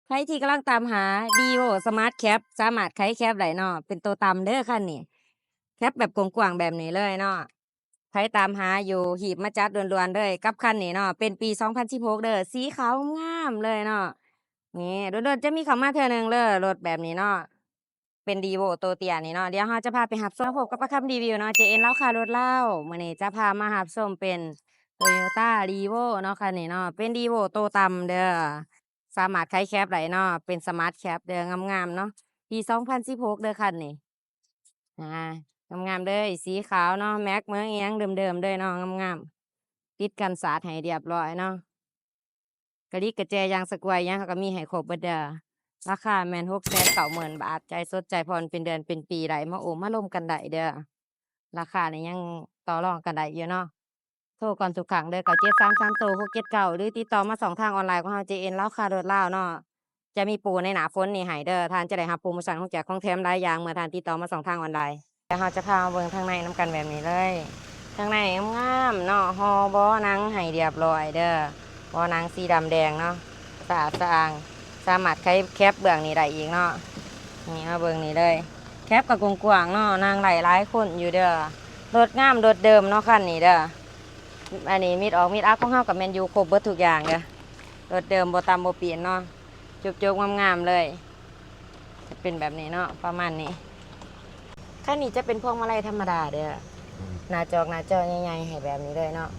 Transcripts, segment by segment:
ໃຜທີ່ກຳລັງຕາມຫາ Revo Smart Cab ສາມາດໄຂ Cab ໄດ້ເນາະ ເປັນໂຕຕ່ຳເດີຄັນນີ້ Cab ແບບກວ້າງໆແບບນີ້ເລີຍເນາະ. ໃຜຕາມຫາຢູ່ ຮີບມາຈັດດ່ວນໆເລີຍກັບຄັນນີ້ເນາະ ເປັນປີສອງພັນສິບຫົກເດີ ສີຂາວງາມເລີຍເນາະ. ນີ້ ດົນໆຈະມີເຂົ້າມາເທື່ອໜຶ່ງເລີຍ ລົດແບບນີ້ເນາະ ເປັນ Revo ໂຕເຕ້ຍນີ້ເນາະ. ດຽວເຮົາຈະພາໄປຮັບຊົມ ພົບກັບປາຄຳ Review ເນາະ ເຈເອັນລາວຄາລົດລາວ. ມື້ນີ້ຈະພາມາຮັບຊົມເປັນ Toyota Revo ເນາະ ຄັນນີ້ເນາະ ເປັນ Revo ໂຕຕ່ຳເດີ ສາມາດໄຂ Cab ໄດ້ເນາະ ເປັນ Smart Cab ເດີ ງາມໆເນາະ ປີສອງພັນສິບຫົກເດີຄັນນີ້. ອ່າ ງາມໆເລີຍ ສີຂາວເນາະ ແມັກເມີຫຍັງເດີມໆເລີຍເນາະ ງາມໆ ຕິດກັນສາດໃຫ້ຮຽບຮ້ອຍເນາະ. ກະລິກກະແຈ ຢາງສະກວຍ ຫຍັງເຮົາກະມີໃຫ້ຄົບເບິດເດີ. ລາຄາແມ່ນຫົກແສນເກົ້າໝື່ນບາດ ຈ່າຍສົດຈ່າຍຜ່ອນເປັນເດືອນເປັນປີໄດ້ ມາໂອ້ມາລົມກັນໄດ້ເດີ. ລາຄານີ້ຍັງຕໍ່ລອງກັນໄດ້ຢູ່ເນາະ. ໂທກ່ອນທຸກຄັ້ງເດີ ເກົ້າເຈັດສາມສາມໂຕຫົກເຈັດເກົ້າ ຫຼືຕິດຕໍ່ມາຊ່ອງທາງອອນລາຍຂອງເຮົາ ເຈເອັນລາວຄາລົດລາວເນາະ. ຈະມີໂປໃນໜ້າຝົນນີ້ໃຫ້ເດີ ທ່ານຈະໄດ້ຮັບໂປໂມຊັນຂອງແຈກຂອງແຖມຫຼາຍຢ່າງ ເມື່ອທ່ານຕິດຕໍ່ມາຊ່ອງທາງອອນລາຍ. ແລ້ວເຮົາຈະພາມາເບິ່ງທາງໃນນຳກັນແບບນີ້ເລີຍ. ທາງໃນງາມໆເນາະ ຫໍ່ເບາະໜັງໃຫ້ຮຽບຮ້ອຍເດີ ເບາະໜັງສີດຳແດງເນາະ ສະອາດສະອ້າງ ສາມາດໄຂ Cab ເບື້ອງນີ້ໄດ້ອີກເນາະ. ນີ້ ມາເບິ່ງນີ້ເລີຍ Cab ກະກວ້າງໆເນາະ ນັ່ງໄດ້ຫຼາຍຄົນຢູ່ເດີ. ລົດງາມ ລົດເດີມເນາະ ຄັນນີ້ເດີ. ອັນນີ້ມິດອອກມິດອັບຂອງເຮົາກະແມ່ນຢູ່ຄົບເບິດທຸກຢ່າງເດີ ລົດເດີມ ບໍ່ຕຳບໍ່ປ່ຽນເນາະ. ຈົບໆງາມໆເລີຍ ຈະເປັນແບບນີ້ເນາະ ປະມານນີ້. ຄັນນີ້ຈະເປັນພວງມາໄລທຳມະດາເດີ ອືມ ໜ້າຈອກໜ້າຈໍໃຫຍ່ໆໃຫ້ແບບນີ້ເລີຍເນາະ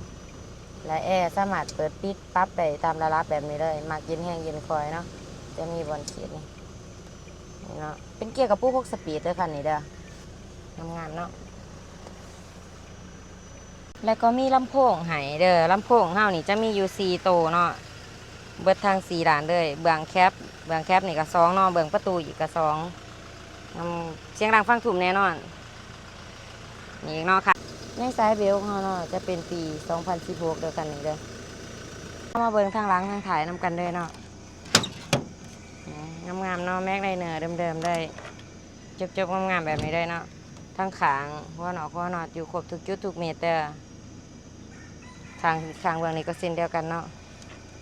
ແລະ ແອສາມາດເປີດປິດປັບໄດ້ຕາມລະດັບແບບນີ້ເລີຍ ມັກເຢັນແຮງເຢັນຄ່ອຍເນາະ. ຈະມີບ່ອນຂີດນີ້ ນີ້ເນາະ ເປັນເກຍກະປຸກຫົກສະປີດເດີ ຄັນນີ້ເດີ ງາມໆເນາະ. ແລ້ວກໍມີລຳໂພງໃຫ້ເດີ ລຳໂພງເຮົານີ້ຈະມີຢູ່ສີ່ໂຕເນາະ ເບິດທັງສີ່ດ້ານເລີຍ ເບື້ອງ Cab ເບື້ອງ Cab ນີ້ກະສອງເນາະ ເບື້ອງປະຕູອີກກະສອງ ນຳສຽງດັງຟັງທຸ່ມແນ່ນອນ. ນີ້ອີກເນາະ ໃນສາຍເບວຂອງເຮົາເນາະ ຈະເປັນປີສອງພັນສິບຫົກເດີ ຄັນນີ້ເດີ. ເຮົາມາເບິ່ງທາງຫຼັງທາງທ້າຍນຳກັນເລີຍເນາະ ງາມໆເນາະ ແມັກໄລເນີເດີມໆເລີຍ ຈົບໆງາມໆແບບນີ້ເລີຍເນາະ. ທັງຂ້າງ ຫົວນອກຫົວນອດ ຢູ່ຄົບທຸກຈຸດທຸກເມັດເດີ. ຂ້າງ ຂ້າງເບື້ອງນີ້ກໍເຊັ່ນດຽວກັນເນາະ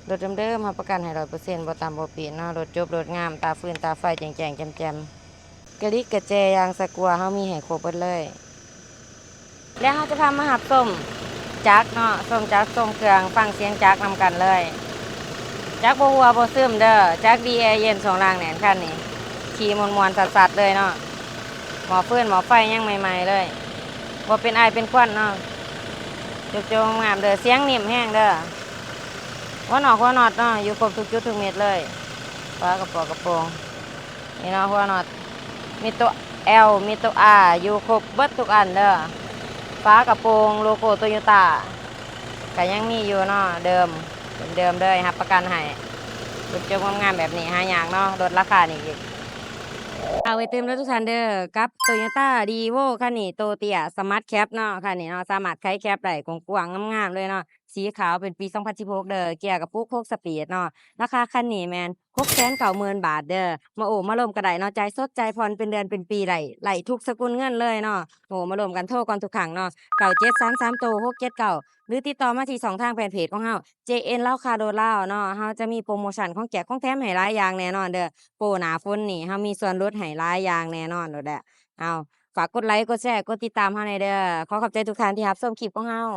ລົດເດີມໆ ຮັບປະກັນໃຫ້ຮ້ອຍເປີເຊັນ ບໍ່ຕຳບໍ່ປ່ຽນເນາະ. ລົດຈົບລົດງາມ ຕາຟືນຕາໄຟແຈ້ງໆແຈ່ມໆ ກະລິກກະແຈ ຢາງສະກົວ ເຮົາມີໃຫ້ຄົບເບິດເລີຍ. ແລ້ວເຮົາຈະພາມາຮັບຊົມຈັກເນາະ ຊົມຈັກຊົມເຄື່ອງ ຟັງສຽງຈັກນຳກັນເລີຍ. ຈັກບໍ່ຮົ່ວບໍ່ຊຶມເດີ ຈັກດີແອເຢັນ ຊ່ວງລ່າງແໜ້ນຄັນນີ້ ຂີ່ມ່ວນໆສັດໆເລີຍເນາະ. ໝໍ້ຟືນໝໍ້ໄຟຍັງໃໝ່ໆເລີຍ ບໍ່ເປັນອາຍເປັນຄວັນເນາະ. ຈົບໆງາມໆເດີ ສຽງໜິ້ມແຮງເດີ. ຫົວນອກຫົວນອດເນາະ ຢູ່ຄົບທຸກຈຸດທຸກເມັດເລີຍ ຝາກະປອກກະໂປງ ນີ້ເນາະ ຫົວນອດ ມີໂຕ L ມີໂຕ R ຢູ່ຄົບເບິດທຸກອັນເດີ. ຝາກະໂປງໂລໂກ້ໂຕໂຍຕ້າກະຍັງມີຢູ່ເນາະ ເດີມ ເປັນເດີມເລີຍ ຮັບປະກັນໃຫ້. ຈົບໆງາມໆແບບນີ້ຫາຍາກເນາະ ລົດລາຄານີ້ອີກ. ຝາກໄວ້ຕື່ມເດີທຸກທ່ານເດີ ກັບໂຕໂຍຕ້າຣີໂວ້ຄັນນີ້ ໂຕເຕ້ຍ ສະມາດແຄັບເນາະ ຄັນນີ້ເນາະ ສາມາດໄຂແຄັບໄດ້ ກວ້າງໆງາມໆເລີຍເນາະ. ສີຂາວ ເປັນປີສອງພັນສິບຫົກເດີ ເກຍກະປຸກຫົກສະປີດເນາະ. ລາຄາຄັນນີ້ແມ່ນຫົກແສນເກົ້າໝື່ນບາດເດີ. ມາໂອ້ມາລົມກະໄດ້ເນາະ ຈ່າຍສົດຈ່າຍຜ່ອນເປັນເດືອນເປັນປີໄດ້ ໄດ້ທຸກສະກຸນເງິນເລີຍເນາະ. ໂອ້ມາລົມກັນ ໂທກ່ອນທຸກຄັ້ງເນາະ ເກົ້າເຈັດສາມສາມໂຕຫົກເຈັດເກົ້າ ຫຼືຕິດຕໍ່ມາທີ່ຊ່ອງທາງແຟນເພຈຂອງເຮົາ ເຈເອັນລາວຄາລົດລາວເນາະ. ເຮົາຈະມີໂປຣໂມຊັນຂອງແຈກຂອງແຖມໃຫ້ຫຼາຍຢ່າງແນ່ນອນເດີ. ໂປໜ້າຝົນນີ້ເຮົາມີສ່ວນຫຼຸດໃຫ້ຫຼາຍຢ່າງແນ່ນອນໂລດແຫຼະ. ເອົາ ຝາກກົດໄລ ກົດແຊ ກົດຕິດຕາມເຮົາແນ່ເດີ. ຂໍຂອບໃຈທຸກທ່ານທີ່ຮັບຊົມຄລິບຂອງເຮົາ.